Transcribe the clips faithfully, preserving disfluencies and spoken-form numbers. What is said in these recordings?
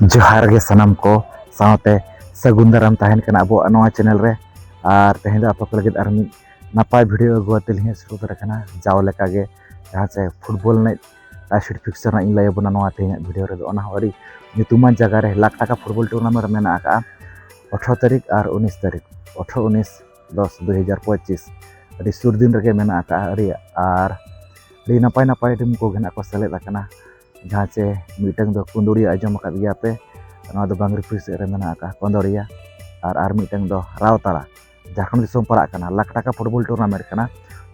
ᱡᱚᱦᱟᱨ ᱜᱮ ᱥᱟᱱᱟᱢ ᱠᱚ, ᱥᱟᱶᱛᱮ ᱥᱟᱹᱜᱩᱱ ᱫᱟᱨᱟᱢ ᱛᱟᱦᱮᱱ ᱠᱟᱱᱟ ᱟᱵᱚᱣᱟᱜ ᱱᱚᱣᱟ ᱪᱮᱱᱮᱞ ᱨᱮ᱾ ᱟᱨ ᱛᱮᱦᱮᱧ ᱫᱚ ᱟᱯᱮ ᱠᱚ ᱞᱟᱹᱜᱤᱫ ᱟᱨ ᱢᱤᱫ ᱱᱟᱯᱟᱭ ᱵᱷᱤᱰᱤᱭᱳ ᱟᱹᱜᱩ ᱠᱟᱛᱮ ᱞᱤᱧ ᱦᱮᱡ ᱥᱮᱴᱮᱨ ᱟᱠᱟᱱᱟ᱾ ᱡᱟᱣ ᱞᱮᱠᱟᱜᱮ ᱡᱟᱦᱟᱸ ᱪᱮ ᱯᱷᱩᱴᱵᱚᱞ ᱮᱱᱮᱡ ᱞᱟᱥᱴ ᱯᱷᱤᱠᱥᱪᱟᱨ ᱨᱮᱱᱟᱜ ᱤᱧ ᱞᱟᱹᱭ ᱟᱵᱚᱱᱟ ᱱᱚᱣᱟ ᱛᱮᱦᱮᱧᱟᱜ ᱵᱷᱤᱰᱤᱭᱳ ᱨᱮᱫᱚ᱾ ᱚᱱᱟ ᱦᱚᱸ ᱟᱹᱰᱤ ᱧᱩᱛᱩᱢᱟᱱ ᱡᱟᱭᱜᱟ ᱨᱮ ᱞᱟᱠᱷ ᱴᱟᱠᱟ ᱯᱷᱩᱴᱵᱚᱞ ᱴᱩᱨᱱᱟᱢᱮᱱᱴ ᱢᱮᱱᱟᱜ ᱟᱠᱟᱫᱼᱟ ᱟᱴᱷᱨᱚ ᱛᱟᱹᱨᱤᱠᱷ ᱟᱨ ᱩᱱᱤᱥ ᱛᱟᱹᱨᱤᱠᱷ, ᱟᱴᱷᱨᱚ ᱩᱱᱤᱥ ᱫᱚᱥ ᱫᱩ ᱦᱟᱡᱟᱨ ᱯᱚᱸᱪᱤᱥ᱾ ᱟᱹᱰᱤ ᱥᱩᱨ ᱫᱤᱱ ᱨᱮᱜᱮ ᱢᱮᱱᱟᱜ ᱟᱠᱟᱫᱼᱟ᱾ ᱟᱹᱰᱤ ᱟᱨ ᱟᱹᱰᱤ ᱱᱟᱯᱟᱭ ᱱᱟᱯᱟᱭ ᱴᱤᱢ ᱠᱚᱜᱮ ᱱᱟᱜ ᱠᱚ ᱥᱮᱞᱮᱫ ᱟᱠᱟᱱᱟ᱾ ᱡᱟᱦᱟᱸ ᱪᱮ ᱢᱤᱫᱴᱟᱝ ᱫᱚ ᱠᱩᱸᱫᱩᱲᱤᱭᱟᱹ, ᱟᱸᱡᱚᱢ ᱟᱠᱟᱫ ᱜᱮᱭᱟ ᱯᱮ, ᱱᱚᱣᱟ ᱫᱚ ᱵᱟᱝᱨᱤᱯᱩᱥ ᱥᱮᱫ ᱨᱮ ᱢᱮᱱᱟᱜ ᱟᱠᱟᱫᱼᱟ ᱠᱚᱸᱫᱚᱲᱤᱭᱟᱹ᱾ ᱟᱨ ᱟᱨ ᱢᱤᱫᱴᱟᱝ ᱫᱚ ᱨᱟᱣᱛᱟᱲᱟ, ᱡᱷᱟᱲᱠᱷᱚᱸᱰ ᱫᱤᱥᱚᱢ ᱯᱟᱲᱟᱜ ᱠᱟᱱᱟ᱾ ᱞᱟᱠᱷ ᱴᱟᱠᱟ ᱯᱷᱩᱴᱵᱚᱞ ᱴᱩᱨᱱᱟᱢᱮᱱᱴ ᱠᱟᱱᱟ᱾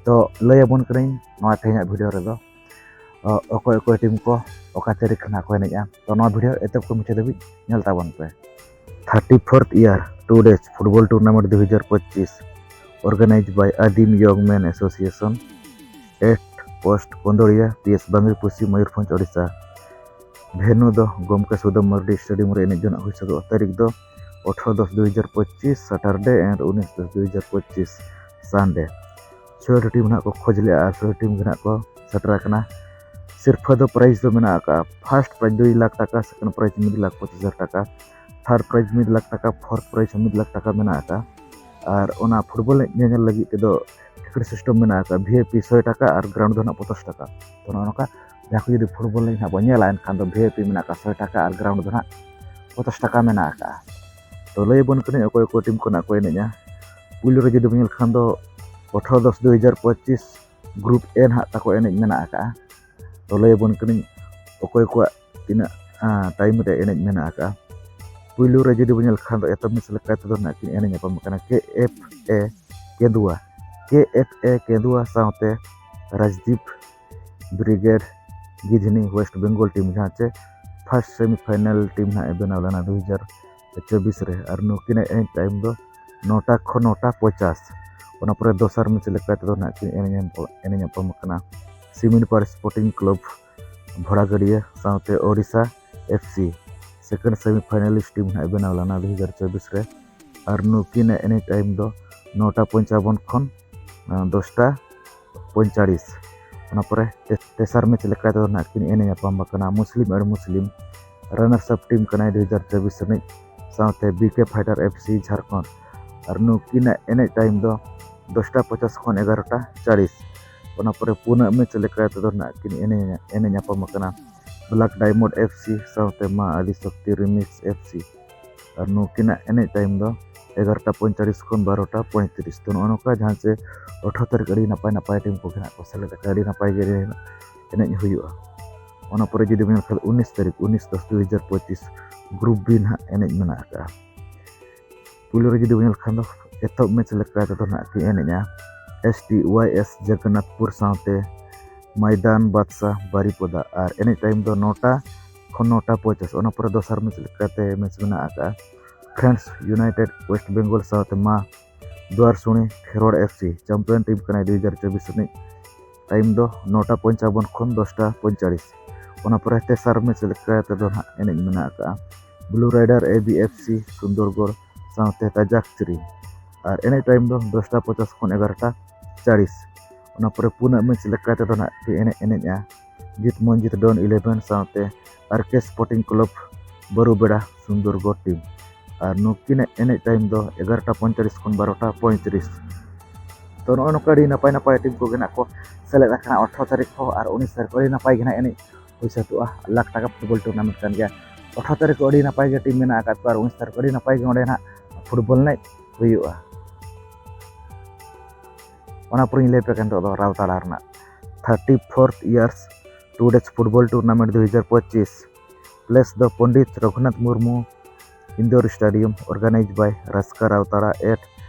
ᱛᱚ ᱞᱟᱹᱭ ᱟᱵᱚᱱ ᱠᱟᱹᱱᱟᱹᱧ ᱱᱚᱣᱟ ᱛᱮᱦᱮᱧᱟᱜ ᱵᱷᱤᱰᱤᱭᱳ ᱨᱮᱫᱚ ᱚᱠᱚᱭ ᱚᱠᱚᱭ ᱴᱤᱢ ᱠᱚ ᱚᱠᱟ ᱛᱟᱹᱨᱤᱠᱷ ᱠᱷᱚᱱᱟᱜ ᱠᱚ ᱮᱱᱮᱡᱼᱟ᱾ ᱛᱚ ᱱᱚᱣᱟ ᱵᱷᱤᱰᱤᱭᱳ ᱮᱛᱚᱦᱚᱵ ᱠᱷᱚᱱ ᱢᱩᱪᱟᱹᱫ ᱫᱷᱟᱹᱵᱤᱡ ᱧᱮᱞ ᱛᱟᱵᱚᱱ ᱯᱮ᱾ Thirty fourth year two ᱰᱮᱡᱽ football tournament ᱫᱩ ᱦᱟᱡᱟᱨ ᱯᱚᱸᱪᱤᱥ, organized by Adim Young Men Association at post Kondoria, P S Bangriposi, Mayurbhanj, Odisha. ᱵᱷᱮᱱᱩ ᱫᱚ ᱜᱚᱢᱠᱮ ᱥᱩᱫᱟᱢ ᱢᱟᱨᱰᱤ ᱥᱴᱮᱰᱤᱭᱟᱢ ᱨᱮ ᱮᱱᱮᱡ ᱫᱚ ᱱᱟᱜ ᱦᱩᱭ ᱥᱟᱹᱛᱚᱜᱼᱟ᱾ ᱛᱟᱹᱨᱤᱠᱷ ᱫᱚ ᱟᱴᱷᱨᱚ ᱫᱚᱥ ᱫᱩ ᱦᱟᱡᱟᱨ ᱯᱚᱸᱪᱤᱥ, ᱥᱟᱴᱟᱨᱰᱮ, and ᱩᱱᱤᱥ ᱫᱚᱥ ᱫᱩ ᱦᱟᱡᱟᱨ ᱯᱚᱸᱪᱤᱥ, ᱥᱟᱱᱰᱮ᱾ ᱪᱷᱚᱭᱴᱤ ᱴᱤᱢ ᱱᱟᱜ ᱠᱚ ᱠᱷᱚᱡᱽ ᱞᱮᱜᱼᱟ ᱟᱨ ᱪᱷᱚᱭ ᱴᱤᱢ ᱜᱮ ᱱᱟᱜ ᱠᱚ ᱥᱮᱴᱮᱨ ᱟᱠᱟᱱᱟ᱾ ᱥᱤᱨᱯᱷᱟᱹ ᱫᱚ, ᱯᱨᱟᱭᱤᱡᱽ ᱫᱚ ᱢᱮᱱᱟᱜ ᱟᱠᱟᱫᱼᱟ, ᱯᱷᱟᱨᱥᱴ ᱯᱨᱟᱭᱤᱡᱽ ᱫᱩᱭ ᱞᱟᱠᱷ ᱴᱟᱠᱟ, ᱥᱮᱠᱮᱱᱰ ᱯᱨᱟᱭᱤᱡᱽ ᱢᱤᱫ ᱞᱟᱠᱷ ᱯᱚᱸᱪᱤᱥ ᱦᱟᱡᱟᱨ ᱴᱟᱠᱟ, ᱛᱷᱟᱨᱰ ᱯᱨᱟᱭᱤᱡᱽ ᱢᱤᱫ ᱞᱟᱠᱷ ᱴᱟᱠᱟ, ᱯᱷᱳᱨᱛᱷ ᱯᱨᱟᱭᱤᱡᱽ ᱦᱚᱸ ᱢᱤᱫ ᱞᱟᱠᱷ ᱴᱟᱠᱟ ᱢᱮᱱᱟᱜ ᱟᱠᱟᱫᱼᱟ᱾ ᱟᱨ ᱚᱱᱟ ᱯᱷᱩᱴᱵᱚᱞ ᱮᱱᱮᱡ ᱧᱮᱧᱮᱞ ᱞᱟᱹᱜᱤᱫ ᱛᱮᱫᱚ ᱴᱤᱠᱤᱴ ᱥᱤᱥᱴᱮᱢ ᱢᱮᱱᱟᱜ ᱟᱠᱟᱫᱼᱟ, ᱵᱷᱤ ᱟᱭ ᱯᱤ ᱥᱚᱭ ᱴᱟᱠᱟ ᱟᱨ ᱜᱨᱟᱣᱩᱱᱰ ᱫᱚ ᱱᱟᱜ ᱯᱚᱧᱪᱟᱥ ᱴᱟᱠᱟ᱾ ᱛᱚ ᱱᱚᱜᱼᱚ ᱱᱚᱝᱠᱟ ᱡᱟᱦᱟᱸ ᱠᱚ ᱡᱩᱫᱤ ᱯᱷᱩᱴᱵᱚᱞ ᱮᱱᱮᱡ ᱱᱟᱜ ᱵᱚᱱ ᱧᱮᱞᱟ, ᱮᱱᱠᱷᱟᱱ ᱫᱚ ᱵᱷᱤ ᱟᱭ ᱯᱤ ᱢᱮᱱᱟᱜ ᱟᱠᱟᱫᱼᱟ ᱥᱚᱭ ᱴᱟᱠᱟ ᱟᱨ ᱜᱨᱟᱣᱩᱱᱰ ᱫᱚ ᱱᱟᱜ ᱯᱚᱧᱪᱟᱥ ᱴᱟᱠᱟ ᱢᱮᱱᱟᱜ ᱟᱠᱟᱫᱼᱟ᱾ ᱛᱚ ᱞᱟᱹᱭ ᱟᱵᱚᱱ ᱠᱟᱹᱱᱟᱹᱧ ᱚᱠᱚᱭ ᱚᱠᱚᱭ ᱴᱤᱢ ᱠᱷᱚᱱᱟᱜ ᱠᱚ ᱮᱱᱮᱡᱼᱟ᱾ ᱯᱩᱭᱞᱩ ᱨᱮ ᱡᱩᱫᱤ ᱵᱚᱱ ᱧᱮᱞ ᱠᱷᱟᱱ ᱫᱚ ᱟᱴᱷᱨᱚ ᱫᱚᱥ ᱫᱩ ᱦᱟᱡᱟᱨ ᱯᱚᱸᱪᱤᱥ, ᱜᱨᱩᱯ ᱮ ᱱᱟᱦᱟᱜ ᱛᱟᱠᱚ ᱮᱱᱮᱡ ᱢᱮᱱᱟᱜ ᱟᱠᱟᱫᱼᱟ᱾ ᱛᱚ ᱞᱟᱹᱭ ᱟᱵᱚᱱ ᱠᱟᱹᱱᱟᱹᱧ ᱚᱠᱚᱭ ᱠᱚᱣᱟᱜ ᱛᱤᱱᱟᱹᱜ ᱴᱟᱭᱤᱢ ᱨᱮ ᱮᱱᱮᱡ ᱢᱮᱱᱟᱜ ᱟᱠᱟᱫᱼᱟ᱾ ᱯᱩᱭᱞᱩ ᱨᱮ ᱡᱩᱫᱤ ᱵᱚᱱ ᱧᱮᱞ ᱠᱷᱟᱱ ᱫᱚ ᱮᱛᱚᱢ ᱢᱤᱥ ᱞᱮᱠᱟ ᱛᱮᱫᱚ ᱱᱟᱦᱟᱜ ᱠᱤᱱ ᱮᱱᱮᱡ ᱧᱟᱯᱟᱢ ᱠᱟᱱᱟ ᱠᱮ F A ᱠᱮᱸᱫᱩᱣᱟ, K F A ᱠᱮᱸᱫᱩᱣᱟ ᱥᱟᱶᱛᱮ ᱨᱟᱡᱽᱫᱤᱯ ᱵᱨᱤᱜᱮᱰ ᱜᱤᱫᱷᱱᱤ ᱳᱭᱮᱥᱴ ᱵᱮᱝᱜᱚᱞ ᱴᱤᱢ, ᱡᱟᱦᱟᱸ ᱪᱮ ᱯᱷᱟᱨᱥᱴ ᱥᱮᱢᱤᱯᱷᱟᱭᱱᱟᱞ ᱴᱤᱢ ᱱᱟᱦᱟᱜ ᱮ ᱵᱮᱱᱟᱣ ᱞᱮᱱᱟ ᱫᱩ ᱦᱟᱡᱟᱨ ᱪᱚᱵᱵᱤᱥ ᱨᱮ᱾ ᱟᱨ ᱱᱩᱠᱤᱱᱟᱜ ᱮᱱᱮᱡ ᱴᱟᱭᱤᱢ ᱫᱚ ᱱᱚᱴᱟ ᱠᱷᱚᱱ ᱱᱚᱴᱟ ᱯᱚᱧᱪᱟᱥ᱾ ᱚᱱᱟ ᱯᱚᱨᱮ ᱫᱚᱥᱟᱨ ᱢᱮᱪ ᱞᱮᱠᱟ ᱛᱮᱫᱚ ᱱᱟᱦᱟᱜ ᱠᱤᱱ ᱮᱱᱮᱡ ᱮᱱ-, ᱮᱱᱮᱡ ᱧᱟᱯᱟᱢ ᱠᱟᱱᱟ ᱥᱤᱢᱤᱱᱯᱟᱲ ᱥᱯᱳᱨᱴᱤᱝ ᱠᱞᱟᱵᱽ ᱵᱷᱚᱲᱟᱜᱟᱹᱰᱤᱭᱟᱹ ᱥᱟᱶᱛᱮ Odisha F C. Second semifinalist team ᱱᱟᱦᱟᱜ ᱮ ᱵᱮᱱᱟᱣ ᱞᱮᱱᱟ ᱫᱩ ᱦᱟᱡᱟᱨ ᱪᱚᱵᱵᱤᱥ ᱨᱮ᱾ ᱟᱨ ᱱᱩᱠᱤᱱᱟᱜ ᱮᱱᱮᱡ ᱴᱟᱭᱤᱢ ᱫᱚ ᱱᱚᱴᱟ ᱯᱚᱧᱪᱟᱵᱚᱱ ᱠᱷᱚᱱ ᱫᱚᱥᱴᱟ ᱯᱚᱸᱭᱛᱟᱞᱤᱥ᱾ ᱚᱱᱟ ᱯᱚᱨᱮ ᱛᱮ-, ᱛᱮᱥᱟᱨ ᱢᱮᱪ ᱞᱮᱠᱟ ᱛᱮᱫᱚ ᱱᱟᱦᱟᱜ ᱠᱤᱱ ᱮᱱᱮᱡ ᱧᱟᱯᱟᱢ ᱟᱠᱟᱱᱟ ᱢᱩᱥᱞᱤᱢ ᱟᱨ ᱢᱩᱥᱞᱤᱢ᱾ ᱨᱟᱱᱟᱨᱥ ᱟᱯ ᱴᱤᱢ ᱠᱟᱱᱟᱭ ᱫᱩ ᱦᱟᱡᱟᱨ ᱪᱚᱵᱵᱤᱥ ᱨᱤᱱᱤᱡ, ᱥᱟᱶᱛᱮ ᱵᱤ ᱠᱮ ᱯᱷᱟᱭᱴᱟᱨ ᱮᱯᱷ ᱥᱤ ᱡᱷᱟᱲᱠᱷᱚᱸᱰ᱾ ᱟᱨ ᱱᱩᱠᱤᱱᱟᱜ ᱮᱱᱮᱡ ᱴᱟᱭᱤᱢ ᱫᱚ ᱫᱚᱥᱴᱟ ᱯᱚᱪᱟᱥ ᱠᱷᱚᱱ ᱮᱜᱟᱨᱚᱴᱟ ᱪᱟᱲᱤᱥ᱾ ᱚᱱᱟ ᱯᱚᱨᱮ ᱯᱩᱱᱟᱜ ᱢᱮᱪ ᱞᱮᱠᱟ ᱛᱮᱫᱚ ᱱᱟᱜ ᱠᱤᱱ ᱮᱱᱮᱡ ᱮᱱᱮᱡ ᱧᱟᱯᱟᱢ ᱟᱠᱟᱱᱟ ᱵᱞᱟᱠ ᱰᱟᱭᱢᱚᱱᱰ ᱮᱯᱷ ᱥᱤ ᱥᱟᱶᱛᱮ ᱢᱟ ᱟᱫᱤ ᱥᱚᱠᱛᱤ ᱨᱤᱢᱤᱠᱥ ᱮᱯᱷ ᱥᱤ᱾ ᱟᱨ ᱱᱩᱠᱤᱱᱟᱜ ᱮᱱᱮᱡ ᱴᱟᱭᱤᱢ ᱫᱚ ᱮᱜᱟᱨᱚᱴᱟ ᱯᱚᱸᱭᱛᱟᱞᱤᱥ ᱠᱷᱚᱱ ᱵᱟᱨᱚᱴᱟ ᱯᱚᱸᱭᱛᱨᱤᱥ᱾ ᱛᱚ, ᱱᱚᱜᱼᱚ ᱱᱚᱝᱠᱟ ᱡᱟᱦᱟᱸ ᱪᱮ ᱟᱴᱷᱨᱚ ᱛᱟᱹᱨᱤᱠᱷ ᱟᱹᱰᱤ ᱱᱟᱯᱟᱭ ᱱᱟᱯᱟᱭ ᱴᱤᱢ ᱠᱚᱜᱮ ᱱᱟᱜ ᱠᱚ ᱥᱮᱞᱮᱫ ᱟᱠᱟᱫᱟ, ᱟᱹᱰᱤ ᱱᱟᱯᱟᱭ ᱜᱮ ᱮᱱᱮᱡ ᱦᱩᱭᱩᱜᱼᱟ᱾ ᱚᱱᱟ ᱯᱚᱨᱮ ᱡᱩᱫᱤ ᱵᱚᱱ ᱧᱮᱞ ᱠᱷᱟᱱ ᱩᱱᱤᱥ ᱛᱟᱹᱨᱤᱠᱷ, ᱩᱱᱤᱥ ᱫᱚᱥ ᱫᱩ ᱦᱟᱡᱟᱨ ᱯᱚᱸᱪᱤᱥ, ᱜᱨᱩᱯ ᱵᱤ ᱱᱟᱦᱟᱜ ᱮᱱᱮᱡ ᱢᱮᱱᱟᱜ ᱟᱠᱟᱫᱼᱟ᱾ ᱯᱩᱭᱞᱩ ᱨᱮ ᱡᱩᱫᱤ ᱵᱚᱱ ᱧᱮᱞ ᱠᱷᱟᱱ ᱫᱚ ᱮᱛᱚᱦᱚᱵ ᱢᱮᱪ ᱞᱮᱠᱟ ᱛᱮᱫᱚ ᱱᱟᱦᱟᱜ ᱠᱤᱱ ᱮᱱᱮᱡᱼᱟ S T Y S Jagannathpur ᱥᱟᱶᱛᱮ ᱢᱚᱭᱫᱟᱱ ᱵᱟᱫᱥᱟ ᱵᱟᱨᱤᱯᱚᱫᱟ᱾ ᱟᱨ ᱮᱱᱮᱡ ᱴᱟᱭᱤᱢ ᱫᱚ ᱱᱚᱴᱟ ᱠᱷᱚᱱ ᱱᱚᱴᱟ ᱯᱚᱸᱪᱟᱥ᱾ ᱚᱱᱟ ᱯᱚᱨᱮ ᱫᱚᱥᱟᱨ ᱢᱮᱪ ᱞᱮᱠᱟᱛᱮ ᱢᱮᱪ ᱢᱮᱱᱟᱜ ᱟᱠᱟᱫᱼᱟ ᱯᱷᱨᱮᱱᱰᱥ ᱭᱩᱱᱟᱭᱴᱮᱰ ᱣᱮᱥᱴ ᱵᱮᱝᱜᱚᱞ ᱥᱟᱶᱛᱮ ᱢᱟ ᱫᱩᱣᱟᱨᱥᱩᱱᱤ ᱠᱷᱮᱨᱣᱟᱲ ᱮᱯᱷ ᱥᱤ, ᱪᱟᱢᱯᱤᱭᱟᱱ ᱴᱤᱢ ᱠᱟᱱᱟᱭ ᱫᱩ ᱦᱟᱡᱟᱨ ᱪᱚᱵᱵᱤᱥ ᱨᱤᱱᱤᱡ᱾ ᱴᱟᱭᱤᱢ ᱫᱚ ᱱᱚᱴᱟ ᱯᱚᱧᱪᱟᱵᱚᱱ ᱠᱷᱚᱱ ᱫᱚᱥᱴᱟ ᱯᱚᱸᱭᱛᱟᱞᱤᱥ᱾ ᱚᱱᱟ ᱯᱚᱨᱮ ᱛᱮᱥᱟᱨ ᱢᱮᱪ ᱞᱮᱠᱟ ᱛᱮᱫᱚ ᱱᱟᱦᱟᱜ ᱮᱱᱮᱡ ᱢᱮᱱᱟᱜ ᱟᱠᱟᱫᱼᱟ blue rider A B F C Sundargarh ᱥᱟᱶᱛᱮ ᱛᱟᱡᱟᱠ ᱪᱤᱨᱤ᱾ ᱟᱨ ᱮᱱᱮᱡ ᱴᱟᱭᱤᱢ ᱫᱚ ᱫᱚᱥᱴᱟ ᱯᱚᱪᱟᱥ ᱠᱷᱚᱱ ᱮᱜᱟᱨᱚᱴᱟ ᱪᱟᱲᱤᱥ᱾ ᱚᱱᱟ ᱯᱚᱨᱮ ᱯᱩᱱᱟᱜ ᱢᱮᱪ ᱞᱮᱠᱟ ᱛᱮᱫᱚ ᱱᱟᱦᱟᱜ ᱠᱤᱱ ᱮᱱᱮᱡ ᱮᱱᱮᱡᱼᱟ ᱡᱤᱛ ᱢᱚᱱᱡᱤᱛ ᱰᱚᱱ ᱤᱞᱮᱵᱷᱮᱱ ᱥᱟᱶᱛᱮ ᱟᱨ ᱠᱮ ᱥᱯᱳᱨᱴᱤᱝ ᱠᱞᱟᱵᱽ ᱵᱟᱹᱨᱩᱵᱮᱲᱟ ᱥᱩᱱᱫᱚᱨᱜᱚᱲ ᱴᱤᱢ᱾ ᱟᱨ ᱱᱩᱠᱤᱱᱟᱜ ᱮᱱᱮᱡ ᱴᱟᱭᱤᱢ ᱫᱚ ᱮᱜᱟᱨᱚᱴᱟ ᱯᱚᱸᱭᱛᱟᱞᱤᱥ ᱠᱷᱚᱱ ᱵᱟᱨᱚᱴᱟ ᱯᱚᱸᱭᱛᱨᱤᱥ᱾ ᱛᱚ, ᱱᱚᱜᱼᱚ ᱱᱚᱝᱠᱟ ᱟᱹᱰᱤ ᱱᱟᱯᱟᱭ ᱱᱟᱯᱟᱭ ᱴᱤᱢ ᱠᱚᱜᱮ ᱱᱟᱜ ᱠᱚ ᱥᱮᱞᱮᱫ ᱟᱠᱟᱱᱟ ᱟᱴᱷᱨᱚ ᱛᱟᱹᱨᱤᱠᱷ ᱠᱚ ᱟᱨ ᱩᱱᱤᱥ ᱛᱟᱹᱨᱤᱠᱷ ᱠᱚ᱾ ᱟᱹᱰᱤ ᱱᱟᱯᱟᱭ ᱜᱮ ᱱᱟᱜ ᱮᱱᱮᱡ ᱦᱩᱭ ᱥᱟᱹᱛᱚᱜᱼᱟ᱾ ᱞᱟᱠᱷ ᱴᱟᱠᱟ ᱯᱷᱩᱴᱵᱚᱞ ᱴᱩᱨᱱᱟᱢᱮᱱᱴ ᱠᱟᱱ ᱜᱮᱭᱟ᱾ ᱟᱴᱷᱨᱚ ᱛᱟᱹᱨᱤᱠᱷ ᱠᱚ ᱟᱹᱰᱤ ᱱᱟᱯᱟᱭ ᱜᱮ ᱴᱤᱢ ᱢᱮᱱᱟᱜ ᱟᱠᱟᱫ ᱠᱚᱣᱟ ᱟᱨ ᱩᱱᱤᱥ ᱛᱟᱹᱨᱤᱠᱷ ᱠᱚ ᱟᱹᱰᱤ ᱱᱟᱯᱟᱭ ᱜᱮ ᱚᱸᱰᱮ ᱱᱟᱜ ᱯᱷᱩᱴᱵᱚᱞ ᱮᱱᱮᱡ ᱦᱩᱭᱩᱜᱼᱟ᱾ ᱚᱱᱟ ᱯᱚᱨᱮᱧ ᱞᱟᱹᱭ ᱟᱯᱮ ᱠᱟᱱ ᱱᱤᱛᱚᱜ ᱫᱚ ᱨᱟᱣᱛᱟᱲᱟ ᱨᱮᱱᱟᱜ thirty fourth years two ᱰᱮᱡᱽ football tournament ᱫᱩ ᱦᱟᱡᱟᱨ ᱯᱚᱸᱪᱤᱥ᱾ ᱯᱞᱮᱥ ᱫᱚ Pandit Raghunath Murmu indoor stadium, organise by ᱨᱟᱥᱠᱟ Rautara at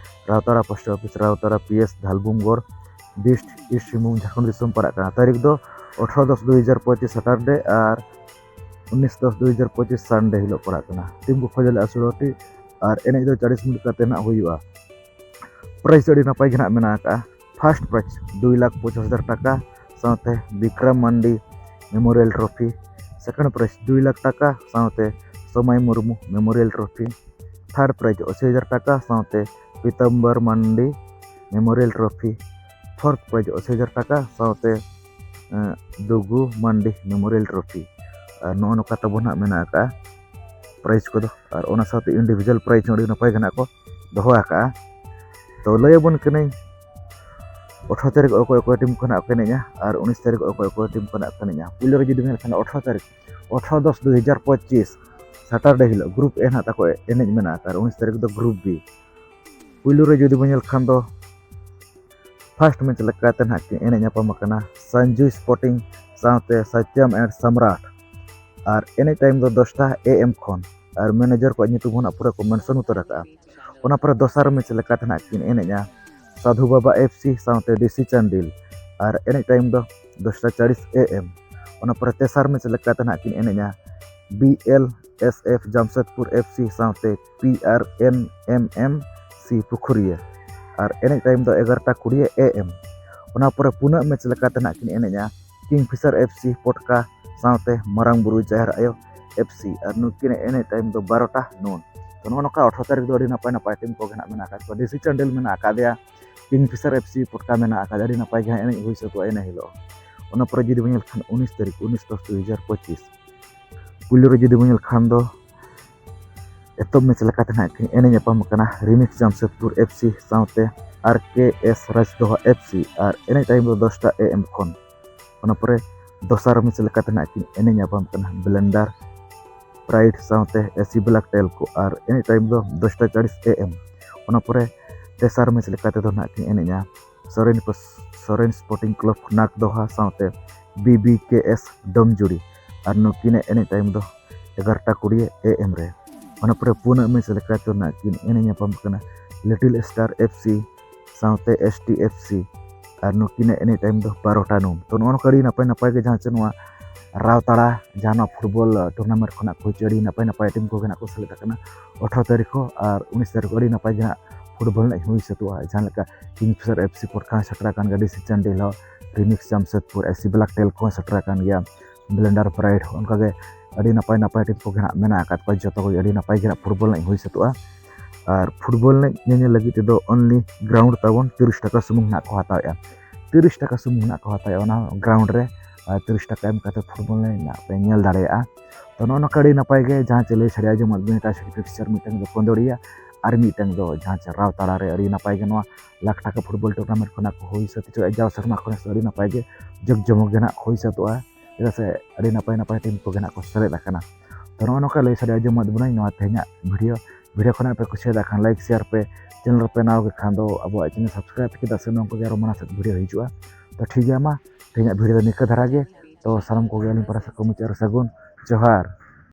Rautara post office Rautara P S Dhalbhumgarh dist east Singhbhum Jharkhand ᱫᱤᱥᱚᱢ ᱯᱟᱲᱟᱜ ᱠᱟᱱᱟ᱾ ᱛᱟᱹᱨᱤᱠᱷ ᱫᱚ ᱟᱴᱷᱨᱚ ᱫᱚᱥ ᱫᱩ ᱦᱟᱡᱟᱨ ᱯᱚᱸᱪᱤᱥ ᱥᱟᱴᱟᱨᱰᱮ ᱟᱨ ᱩᱱᱤᱥ ᱫᱚᱥ ᱫᱩ ᱦᱟᱡᱟᱨ ᱯᱚᱸᱪᱤᱥ ᱥᱟᱱᱰᱮ ᱦᱤᱞᱳᱜ ᱯᱟᱲᱟᱜ ᱠᱟᱱᱟ᱾ ᱴᱤᱢ ᱠᱚ ᱠᱷᱚᱡ ᱞᱮᱫᱼᱟ ᱥᱩᱲᱟᱹᱴᱤ ᱟᱨ ᱮᱱᱮᱡ ᱫᱚ ᱪᱟᱲᱤᱥ ᱢᱤᱱᱤᱴ ᱠᱟᱛᱮ ᱱᱟᱜ ᱦᱩᱭᱩᱜᱼᱟ᱾ ᱯᱨᱟᱭᱤᱡᱽ ᱟᱹᱰᱤ ᱱᱟᱯᱟᱭ ᱜᱮ ᱱᱟᱜ ᱢᱮᱱᱟᱜ ᱟᱠᱟᱫᱼᱟ᱾ ᱯᱷᱟᱨᱥᱴ ᱯᱨᱟᱭᱤᱡᱽ ᱫᱩᱭ ᱞᱟᱠᱷ ᱯᱚᱸᱪᱟᱥ ᱦᱟᱡᱟᱨ ᱴᱟᱠᱟ ᱥᱟᱶᱛᱮ ᱵᱤᱠᱨᱚᱢ ᱢᱟᱱᱰᱤ ᱢᱮᱢᱳᱨᱤᱭᱟᱞ ᱴᱨᱚᱯᱷᱤ᱾ ᱥᱮᱠᱮᱱᱰ ᱯᱨᱟᱭᱤᱡᱽ ᱫᱩᱭ ᱞᱟᱠᱷ ᱴᱟᱠᱟ ᱥᱟᱶᱛᱮ ᱥᱚᱢᱟᱭ Murmu memorial trophy. Third prize ᱟᱥᱤ ᱦᱟᱡᱟᱨ ᱴᱟᱠᱟ ᱥᱟᱶᱛᱮ ᱯᱤᱛᱟᱢᱵᱚᱨ ᱢᱟᱱᱰᱤ ᱢᱮᱢᱳᱨᱤᱭᱟᱞ ᱴᱨᱚᱯᱷᱤ᱾ ᱯᱷᱳᱨᱛᱷ ᱯᱨᱟᱭᱤᱡᱽ ᱟᱥᱤ ᱦᱟᱡᱟᱨ ᱴᱟᱠᱟ ᱥᱟᱶᱛᱮ, ᱮᱸ, ᱫᱩᱜᱩ ᱢᱟᱱᱰᱤ ᱢᱮᱢᱳᱨᱤᱭᱟᱞ ᱴᱨᱚᱯᱷᱤ᱾ ᱟᱨ ᱱᱚᱜᱼᱚ ᱱᱚᱝᱠᱟ ᱛᱟᱵᱚᱱ ᱦᱟᱸᱜ ᱢᱮᱱᱟᱜ ᱟᱠᱟᱫᱼᱟ ᱯᱨᱟᱭᱤᱡᱽ ᱠᱚᱫᱚ᱾ ᱟᱨ ᱚᱱᱟ ᱥᱟᱶᱛᱮ ᱤᱱᱰᱤᱵᱷᱤᱡᱩᱣᱟᱞ ᱯᱨᱟᱭᱤᱡᱽ ᱦᱚᱸ ᱟᱹᱰᱤ ᱱᱟᱯᱟᱭ ᱜᱮ ᱱᱟᱜ ᱠᱚ ᱫᱚᱦᱚ ᱟᱠᱟᱫᱼᱟ᱾ ᱛᱚ ᱞᱟᱹᱭ ᱟᱵᱚᱱ ᱠᱟᱹᱱᱟᱹᱧ ᱟᱴᱷᱨᱚ ᱛᱟᱹᱨᱤᱠᱷ ᱚᱠᱚᱭ ᱚᱠᱚᱭ ᱴᱤᱢ ᱠᱷᱚᱱᱟᱜ ᱠᱚ ᱮᱱᱮᱡᱼᱟ ᱟᱨ ᱩᱱᱤᱥ ᱛᱟᱹᱨᱤᱠᱷ ᱚᱠᱚᱭ ᱚᱠᱚᱭ ᱴᱤᱢ ᱠᱷᱚᱱᱟᱜ ᱠᱚ ᱮᱱᱮᱡᱼᱟ᱾ ᱯᱩᱭᱞᱩ ᱨᱮ ᱡᱩᱫᱤ ᱧᱮᱞ ᱠᱷᱟᱱ ᱟᱴᱷᱨᱚ ᱛᱟᱹᱨᱤᱠᱷ, ᱟᱴᱷᱨᱚ ᱫᱚᱥ ᱫᱩ ᱦᱟᱡᱟᱨ ᱯᱚᱸᱪᱤᱥ, ᱥᱟᱴᱟᱨᱰᱮ ᱦᱤᱞᱳᱜ ᱜᱨᱩᱯ ᱮ ᱱᱟᱜ ᱛᱟᱠᱚ ᱮᱱᱮᱡ ᱢᱮᱱᱟᱜ ᱟᱠᱟᱫ᱾ ᱟᱨ ᱩᱱᱤᱥ ᱛᱟᱹᱨᱤᱠᱷ ᱫᱚ ᱜᱨᱩᱯ ᱵᱤ᱾ ᱯᱩᱭᱞᱩ ᱨᱮ ᱡᱩᱫᱤ ᱵᱚᱱ ᱧᱮᱞ ᱠᱷᱟᱱ ᱫᱚ ᱯᱷᱟᱥᱴ ᱢᱮᱪ ᱞᱮᱠᱟᱛᱮ ᱱᱟᱦᱟᱜ ᱠᱤᱱ ᱮᱱᱮᱡ ᱧᱟᱯᱟᱢ ᱟᱠᱟᱱᱟ ᱥᱟᱱᱡᱩ ᱥᱯᱳᱨᱴᱤᱝ ᱥᱟᱶᱛᱮ ᱥᱟᱛᱭᱟᱢ ᱮᱱᱰ ᱥᱟᱢᱨᱟᱴ᱾ ᱟᱨ ᱮᱱᱮᱡ ᱴᱟᱭᱤᱢ ᱫᱚ ᱫᱚᱥᱴᱟ ᱮ ᱮᱢ ᱠᱷᱚᱱ᱾ ᱟᱨ ᱢᱮᱱᱮᱡᱟᱨ ᱠᱚᱣᱟᱜ ᱧᱩᱛᱩᱢ ᱦᱚᱸ ᱱᱟᱜ ᱯᱩᱨᱟᱹ ᱠᱚ ᱢᱮᱱᱥᱚᱱ ᱩᱛᱟᱹᱨ ᱟᱠᱟᱫᱼᱟ᱾ ᱚᱱᱟ ᱯᱚᱨᱮ ᱫᱚᱥᱟᱨ ᱢᱮᱪ ᱞᱮᱠᱟᱛᱮ ᱱᱟᱜ ᱠᱤᱱ ᱮᱱᱮᱡᱼᱟ ᱥᱟᱫᱷᱩ ᱵᱟᱵᱟ ᱮᱯᱷ ᱥᱤ ᱥᱟᱶᱛᱮ ᱰᱤ ᱥᱤ ᱪᱟᱱᱰᱤᱞ᱾ ᱟᱨ ᱮᱱᱮᱡ ᱴᱟᱭᱤᱢ ᱫᱚ ᱫᱚᱥᱴᱟ ᱪᱟᱲᱤᱥ ᱮ ᱮᱢ᱾ ᱚᱱᱟ ᱯᱚᱨᱮ ᱛᱮᱥᱟᱨ ᱢᱮᱪ ᱞᱮᱠᱟᱛᱮ ᱱᱟᱜ ᱠᱤᱱ ᱮᱱᱮᱡᱼᱟ B L S F Jamshedpur F C ᱥᱟᱶᱛᱮ ᱯᱤ ᱟᱨ ᱮᱱ ᱮᱢ ᱮᱢ ᱥᱤ ᱯᱩᱠᱷᱩᱨᱤᱭᱟᱹ᱾ ᱟᱨ ᱮᱱᱮᱡ ᱴᱟᱭᱤᱢ ᱫᱚ ᱮᱜᱟᱨᱚᱴᱟ ᱠᱩᱲᱤ ᱮ ᱮᱢ᱾ ᱚᱱᱟ ᱯᱚᱨᱮ ᱯᱩᱱᱟᱜ ᱢᱮᱪ ᱞᱮᱠᱟᱛᱮ ᱱᱟᱜ ᱠᱤᱱ ᱮᱱᱮᱡᱼᱟ ᱠᱤᱝ ᱯᱷᱤᱥᱟᱨ ᱮᱯᱷ ᱥᱤ ᱯᱚᱴᱠᱟ ᱥᱟᱶᱛᱮ ᱢᱟᱨᱟᱝ ᱵᱩᱨᱩ ᱡᱟᱦᱮᱨ ᱟᱭᱳ ᱮᱯᱷ ᱥᱤ᱾ ᱟᱨ ᱱᱩᱠᱤᱱᱟᱜ ᱮᱱᱮᱡ ᱴᱟᱭᱤᱢ ᱫᱚ ᱵᱟᱨᱚᱴᱟ ᱱᱩᱱ᱾ ᱛᱚ ᱱᱚᱜᱼᱚ ᱱᱚᱝᱠᱟ ᱟᱴᱷᱨᱚ ᱛᱟᱹᱨᱤᱠᱷ ᱫᱚ ᱟᱹᱰᱤ ᱱᱟᱯᱟᱭ ᱱᱟᱯᱟᱭ ᱴᱤᱢ ᱠᱚᱜᱮ ᱱᱟᱜ ᱢᱮᱱᱟᱜ ᱟᱠᱟᱫ ᱠᱚᱣᱟ᱾ ᱰᱤ ᱥᱤ ᱪᱟᱱᱰᱤᱞ ᱢᱮᱱᱟᱜ ᱟᱠᱟᱫᱮᱭᱟ, ᱠᱤᱝ ᱯᱷᱤᱥᱟᱨ ᱮᱯᱷ ᱥᱤ ᱯᱚᱴᱠᱟ ᱢᱮᱱᱟᱜ ᱟᱠᱟᱫᱟ, ᱟᱹᱰᱤ ᱱᱟᱯᱟᱭ ᱜᱮ ᱦᱟᱸᱜ ᱮᱱᱮᱡ ᱦᱩᱭ ᱥᱟᱹᱛᱚᱜᱼᱟ ᱤᱱᱟᱹ ᱦᱤᱞᱳᱜ᱾ ᱚᱱᱟ ᱯᱚᱨᱮ ᱡᱩᱫᱤ ᱵᱚᱱ ᱧᱮᱞ ᱠᱷᱟᱱ ᱩᱱᱤᱥ ᱛᱟᱹᱨᱤᱠᱷ, ᱩᱱᱤᱥ ᱫᱚᱥ ᱫᱩ ᱦᱟᱡᱟᱨ ᱯᱚᱸᱪᱤᱥ, ᱯᱩᱭᱞᱩ ᱨᱮ ᱡᱩᱫᱤ ᱵᱚᱱ ᱧᱮᱞ ᱠᱷᱟᱱ ᱫᱚ ᱮᱛᱚᱦᱚᱵ ᱢᱮᱪ ᱞᱮᱠᱟᱛᱮ ᱱᱟᱦᱟᱜ ᱠᱤᱱ ᱮᱱᱮᱡ ᱧᱟᱯᱟᱢ ᱠᱟᱱᱟ ᱨᱤᱢᱤᱠᱥ ᱡᱟᱢᱥᱮᱫᱽᱯᱩᱨ ᱮᱯᱷ ᱥᱤ ᱥᱟᱶᱛᱮ ᱟᱨ ᱠᱮ ᱮᱥ ᱨᱟᱡᱽᱫᱚᱦᱟ ᱮᱯᱷ ᱥᱤ᱾ ᱟᱨ ᱮᱱᱮᱡ ᱴᱟᱭᱤᱢ ᱫᱚ ᱫᱚᱥᱴᱟ ᱮ ᱮᱢ ᱠᱷᱚᱱ᱾ ᱚᱱᱟ ᱯᱚᱨᱮ ᱫᱚᱥᱟᱨ ᱢᱮᱪ ᱞᱮᱠᱟᱛᱮ ᱱᱟᱦᱟᱜ ᱠᱤᱱ ᱮᱱᱮᱡ ᱧᱟᱯᱟᱢ ᱠᱟᱱᱟ ᱵᱞᱮᱱᱰᱟᱨ ᱯᱨᱟᱭᱤᱰ ᱥᱟᱶᱛᱮ ᱮᱥᱤ ᱵᱞᱟᱠ ᱴᱮᱞ ᱠᱚ᱾ ᱟᱨ ᱮᱱᱮᱡ ᱴᱟᱭᱤᱢ ᱫᱚ ᱫᱚᱥᱴᱟ ᱪᱟᱲᱤᱥ ᱮ ᱮᱢ᱾ ᱚᱱᱟ ᱯᱚᱨᱮ ᱛᱮᱥᱟᱨ ᱢᱮᱪ ᱞᱮᱠᱟ ᱛᱮᱫᱚ ᱱᱟᱦᱟᱜ ᱠᱤᱱ ᱮᱱᱮᱡᱼᱟ ᱥᱚᱨᱮᱱ ᱯᱟᱥ-, ᱥᱚᱨᱮᱱ ᱥᱯᱳᱨᱴᱤᱝ ᱠᱞᱟᱵᱽ ᱱᱟᱠᱫᱚᱦᱟ ᱥᱟᱶᱛᱮ ᱵᱤ ᱵᱤ ᱠᱮ ᱮᱥ ᱰᱚᱢᱡᱩᱲᱤ᱾ ᱟᱨ ᱱᱩᱠᱤᱱᱟᱜ ᱮᱱᱮᱡ ᱴᱟᱭᱤᱢ ᱫᱚ ᱮᱜᱟᱨᱚᱴᱟ ᱠᱩᱲᱤ ᱮ ᱮᱢ ᱨᱮ᱾ ᱚᱱᱟ ᱯᱚᱨᱮ ᱯᱩᱱᱟᱜ ᱢᱮᱪ ᱞᱮᱠᱟ ᱛᱮᱫᱚ ᱱᱟᱦᱟᱜ ᱠᱤᱱ ᱮᱱᱮᱡ ᱧᱟᱯᱟᱢ ᱠᱟᱱᱟ ᱞᱤᱴᱤᱞ ᱥᱴᱟᱨ ᱮᱯᱷ ᱥᱤ ᱥᱟᱶᱛᱮ ᱮᱥ ᱴᱤ ᱮᱯᱷ ᱥᱤ᱾ ᱟᱨ ᱱᱩᱠᱤᱱᱟᱜ ᱮᱱᱮᱡ ᱴᱟᱭᱤᱢ ᱫᱚ ᱵᱟᱨᱚᱴᱟ ᱱᱩᱱ᱾ ᱛᱚ ᱱᱚᱜᱼᱚ ᱱᱚᱝᱠᱟ ᱟᱹᱰᱤ ᱱᱟᱯᱟᱭ ᱱᱟᱯᱟᱭ ᱜᱮ ᱡᱟᱦᱟᱸ ᱪᱮ ᱱᱚᱣᱟ ᱨᱟᱣᱛᱟᱲᱟ, ᱡᱟᱦᱟᱸ ᱱᱚᱣᱟ ᱯᱷᱩᱴᱵᱚᱞ ᱴᱩᱨᱱᱟᱢᱮᱱᱴ ᱠᱷᱚᱱᱟᱜ ᱠᱚ ᱦᱤᱡᱩᱜᱼᱟ, ᱟᱹᱰᱤ ᱱᱟᱯᱟᱭ ᱱᱟᱯᱟᱭ ᱴᱤᱢ ᱠᱚᱜᱮ ᱱᱟᱜ ᱠᱚ ᱥᱮᱞᱮᱫ ᱟᱠᱟᱱᱟ᱾ ᱟᱴᱷᱨᱚ ᱛᱟᱹᱨᱤᱠᱷ ᱦᱚᱸ ᱟᱨ ᱩᱱᱤᱥ ᱛᱟᱹᱨᱤᱠᱷ ᱦᱚᱸ ᱟᱹᱰᱤ ᱱᱟᱯᱟᱭ ᱜᱮ ᱱᱟᱜ ᱯᱷᱩᱴᱵᱚᱞ ᱮᱱᱮᱡ ᱦᱩᱭ ᱥᱟᱹᱛᱚᱜᱼᱟ᱾ ᱡᱟᱦᱟᱸ ᱞᱮᱠᱟ ᱠᱤᱝ ᱯᱷᱤᱥᱟᱨ ᱮᱯᱷ ᱥᱤ ᱯᱚᱴᱠᱟ ᱦᱚᱸ ᱥᱮᱴᱮᱨ ᱟᱠᱟᱱ ᱜᱮᱭᱟ, ᱰᱤ ᱥᱤ ᱪᱟᱱᱰᱤᱞ ᱦᱚᱸ, remix Jamshedpur, S C block ᱴᱮᱞ ᱠᱚᱦᱚᱸ ᱥᱮᱴᱮᱨ ᱟᱠᱟᱱ ᱜᱮᱭᱟ, ᱵᱞᱮᱱᱰᱟᱨ ᱯᱨᱟᱭᱤᱰ ᱦᱚᱸ, ᱚᱱᱠᱟᱜᱮ ᱟᱹᱰᱤ ᱱᱟᱯᱟᱭ ᱱᱟᱯᱟᱭ ᱴᱤᱢ ᱠᱚᱜᱮ ᱱᱟᱜ ᱢᱮᱱᱟᱜ ᱟᱠᱟᱫ ᱠᱚᱣᱟ᱾ ᱡᱚᱛᱚ ᱠᱚᱜᱮ ᱟᱹᱰᱤ ᱱᱟᱯᱟᱭ ᱜᱮ ᱱᱟᱜ ᱯᱷᱩᱴᱵᱚᱞ ᱮᱱᱮᱡ ᱦᱩᱭ ᱥᱟᱹᱛᱚᱜᱼᱟ᱾ ᱟᱨ ᱯᱷᱩᱴᱵᱚᱞ ᱮᱱᱮᱡ ᱧᱮᱧᱮᱞ ᱞᱟᱹᱜᱤᱫ ᱛᱮᱫᱚ only ground ᱛᱟᱵᱚᱱ ᱛᱤᱨᱤᱥ ᱴᱟᱠᱟ ᱥᱩᱢᱩᱝ ᱱᱟᱜ ᱠᱚ ᱦᱟᱛᱟᱣᱮᱫᱼᱟ᱾ ᱛᱤᱨᱤᱥ ᱴᱟᱠᱟ ᱥᱩᱢᱩᱝ ᱱᱟᱜ ᱠᱚ ᱦᱟᱛᱟᱣᱮᱫᱼᱟ ᱚᱱᱟ ground ᱨᱮ᱾ ᱛᱤᱨᱤᱥ ᱴᱟᱠᱟ ᱮᱢ ᱠᱟᱛᱮ ᱯᱷᱩᱴᱵᱚᱞ ᱮᱱᱮᱡ ᱨᱮᱱᱟᱜ ᱯᱮ ᱧᱮᱞ ᱫᱟᱲᱮᱭᱟᱜᱼᱟ᱾ ᱛᱚ ᱱᱚᱜᱼᱚ ᱱᱚᱝᱠᱟ ᱟᱹᱰᱤ ᱱᱟᱯᱟᱭ ᱜᱮ ᱡᱟᱦᱟᱸ ᱪᱮ ᱞᱟᱹᱭ ᱥᱟᱰᱮ ᱟᱸᱡᱚᱢᱟᱫ ᱵᱚᱱᱟ, ᱴᱟᱭ ᱥᱤᱴᱤ ᱯᱷᱤᱠᱥᱪᱟᱨ ᱢᱤᱫᱴᱟᱝ ᱫᱚ ᱠᱚᱸᱫᱚᱲᱤᱭᱟ ᱟᱨ ᱢᱤᱫᱴᱟᱝ ᱫᱚ ᱡᱟᱦᱟᱸ ᱪᱮ ᱨᱟᱣᱛᱟᱲᱟ ᱨᱮ᱾ ᱟᱹᱰᱤ ᱱᱟᱯᱟᱭ ᱜᱮ ᱱᱚᱣᱟ ᱞᱟᱠᱷ ᱴᱟᱠᱟ ᱯᱷᱩᱴᱵᱚᱞ ᱴᱩᱨᱱᱟᱢᱮᱱᱴ ᱠᱷᱚᱱᱟᱜ ᱠᱚ ᱦᱩᱭ ᱥᱟᱹᱛ ᱦᱚᱪᱚᱭᱟ᱾ ᱡᱟᱣ ᱥᱮᱨᱢᱟ ᱠᱷᱚᱱ ᱟᱹᱰᱤ ᱱᱟᱯᱟᱭ ᱜᱮ ᱡᱚᱜᱽ ᱡᱚᱢᱚᱠ ᱜᱮ ᱱᱟᱜ ᱦᱩᱭ ᱥᱟᱹᱛᱚᱜᱼᱟ, ᱪᱮᱫᱟᱜ ᱥᱮ ᱟᱹᱰᱤ ᱱᱟᱯᱟᱭ ᱱᱟᱯᱟᱭ ᱴᱤᱢ ᱠᱚᱜᱮ ᱱᱟᱜ ᱠᱚ ᱥᱮᱞᱮᱫ ᱟᱠᱟᱱᱟ᱾ ᱛᱚ ᱱᱚᱜᱼᱚ ᱱᱚᱝᱠᱟ ᱞᱟᱹᱭ ᱥᱟᱰᱮ ᱟᱸᱡᱚᱢᱟᱫ ᱵᱚᱱᱟᱹᱧ ᱱᱚᱣᱟ ᱛᱮᱦᱮᱧᱟᱜ ᱵᱷᱤᱰᱤᱭᱳ᱾ ᱵᱷᱤᱰᱤᱭᱳ ᱠᱷᱚᱱᱟᱜ ᱯᱮ ᱠᱩᱥᱤᱭᱟᱫᱟ ᱠᱷᱟᱱ ᱞᱟᱭᱤᱠ, ᱥᱮᱭᱟᱨ ᱯᱮ, ᱪᱮᱱᱮᱞ ᱨᱮᱯᱮ ᱱᱟᱣᱟ ᱜᱮ ᱠᱷᱟᱱ ᱫᱚ ᱟᱵᱚᱣᱟᱜ ᱪᱮᱱᱮᱞ ᱥᱟᱵᱥᱠᱨᱟᱭᱤᱵ ᱯᱮ, ᱪᱮᱫᱟᱜ ᱥᱮ ᱱᱚᱝᱠᱟ ᱜᱮ ᱟᱨᱚ ᱢᱟᱲᱟᱝ ᱥᱮᱫ ᱵᱷᱤᱰᱤᱭᱳ ᱦᱤᱡᱩᱜᱼᱟ᱾ ᱛᱚ ᱴᱷᱤᱠ ᱜᱮᱭᱟ, ᱢᱟ ᱛᱮᱦᱮᱧᱟᱜ ᱵᱷᱤᱰᱤᱭᱳ ᱫᱚ ᱱᱤᱝᱠᱟᱹ ᱫᱷᱟᱨᱟ ᱜᱮ᱾ ᱛᱚ ᱥᱟᱱᱟᱢ ᱠᱚᱜᱮ ᱟᱹᱞᱤᱧ ᱯᱟᱦᱴᱟ ᱥᱮᱫ ᱠᱷᱚᱱ ᱢᱩᱪᱟᱹᱫ ᱨᱮ ᱥᱟᱹᱜᱩᱱ ᱡᱚᱦᱟᱨ᱾